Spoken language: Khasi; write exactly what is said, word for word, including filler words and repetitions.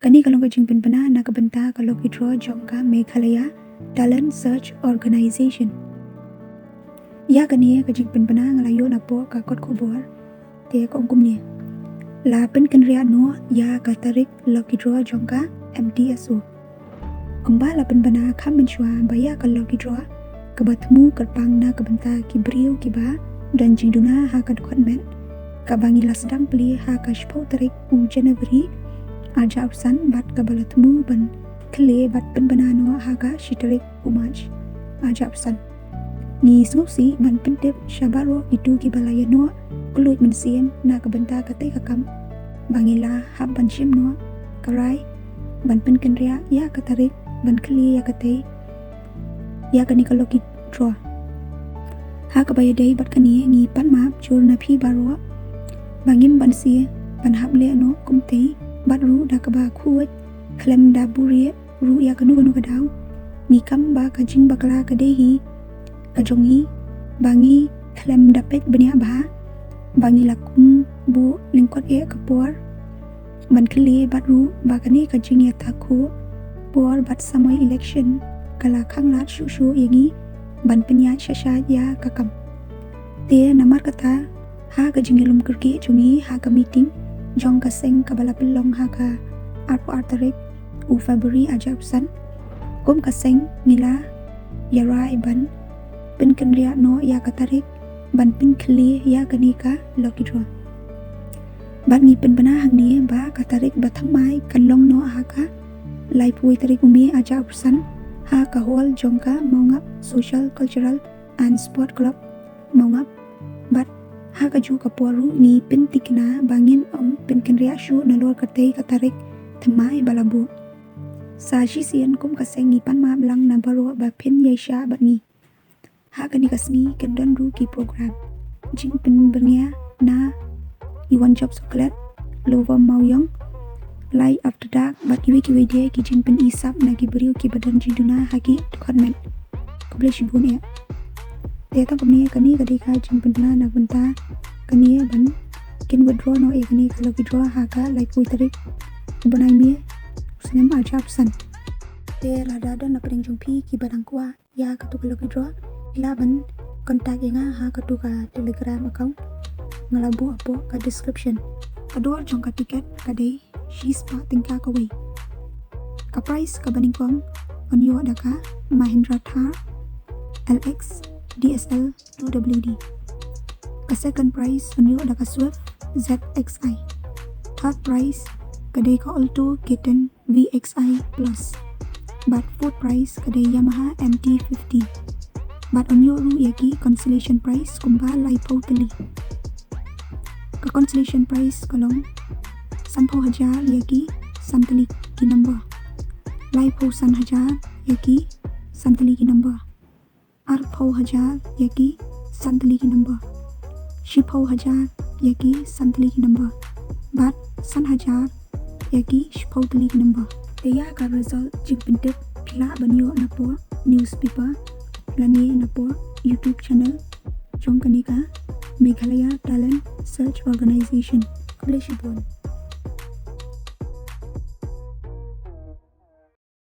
Kane ka long ka jingpynbna na ka bynta ka lucky draw jong ka Meghalaya Talent Search Organization. Ïa kane ka jingpynbna nga la ïoh napoh ka kot khubor, te ka ong kumne: La pynkynriah noh ïa ka tarik lucky draw jong ka M T S O. Kumba la pynbna kham mynshuwa ba ïa ka lucky draw kaba thmu kyrpang na ka bynta ki briew kiba don jingduna ha ka dkhot met, kaba ngi la sdang plie ha ka shiphew tarik u January arhajar arphew san, bad kaba la thmu ban khyllie bad pynbna noh ha ka shi tarik u March arhajar arphew san. Ngi sngewsih ban pyntip sha baroh kito kiba la ïa noh kylluid mynsiem na ka bynta katei ka kam ba ngi la hap ban shim noh ka rai ban pynkynriah ïa ka tarik ban khyllie ïa katei, ïa kane ka lucky draw. Ha kaba ïadei bad kane, ngi pan map jur na phi baroh ba ngim banse ban hap leh noh kumtei, bad ruh da kaba khuid khlem da buhrieh ruh ïa kano kano ka daw. Ngi kam ba ka jingbakla ka dei hi ka jong ngi, ba ngi khlem da peit bniah bha, ba ngi la kum buh lyngkot eh ka por ban khyllie, bad ruh ba kane ka jingïatakhuh por bad samoi election ka la khanglad shuh shuh ïa ngi ban pynïaid shah shah ïa ka kam. Te namar kata, ha ka jingïalum kyrkieh jong ngi ha ka meeting jong ka seng kaba la pynlong ha ka arphew ar tarik u February arhajar arphew san, kum ka seng ngi la ïa rai ban pynkynriah noh ïa ka tarik ban pynkhyllie ïa kane ka lucky draw. Bad ngi pynbna hangne ba ka tarik ba thymmai kan long noh ha ka laiphew tarik u May arhajar arphew san, ha ka hall jong ka Mawngap Social Cultural and Sport Club, Mawngap. Bad ha kajuh ka por ruh ngi pyntikna ba ngin ym pynkynriah shuh nalor katei ka tarik thymmai ba la buh. Sa shisien kum ka seng ngi pan map lang na baroh ba phin ïaishah bad ngi. Ha kane ka sngi kin don ruh ki program jingpynbyrngia na i One Job Chocolate, Lover Mawiong, Live After Dark, bad kiwei kiwei de ki jingpyni sap na ki briew kiba don jingduna ha ki dkhot met. Khublei shibun eh. Te tang kumne, kane ka dei ka jingpynbna na ka bynta kane ban kin withdraw noh ïa kane ka lucky draw ha ka laiphew tarik u bnai May u snem arhajar arphew san. Te lada don na pdeng jong phi kiba dang kwah ïa katu ka lucky draw, phi lah ban contact ïa nga ha katu ka Telegram account nga la buh hapoh ka description. Ka dor jong ka tiket ka dei shispah tyngka kawei. Ka prize kaba nyngkong yn ïoh da ka Mahindra Thar L X D S L two W D. Ka second prize yn ïoh da ka Swift Z X I. Third prize ka dei ka Alto K ten V X I Plus. Bad fourth prize ka dei Yamaha M T fifty. Bad yn ïoh ruh ïa ki consolation prize kumba laiphew tylli. Ka consolation prize ka long sanphew hajar ïa ki san tylli ki number, laiphew san hajar ïa ki san tylli ki number, arphew hajar ïa ki san tylli ki number, shiphew hajar ïa ki san tylli ki number, bad san hajar ïa ki shiphew tylli ki number. Te ïa ka result jingpyntip phi lah ban ïoh napoh newspaper lane napoh YouTube channel jong kane ka Meghalaya Talent Search Organization. Khublei shibun.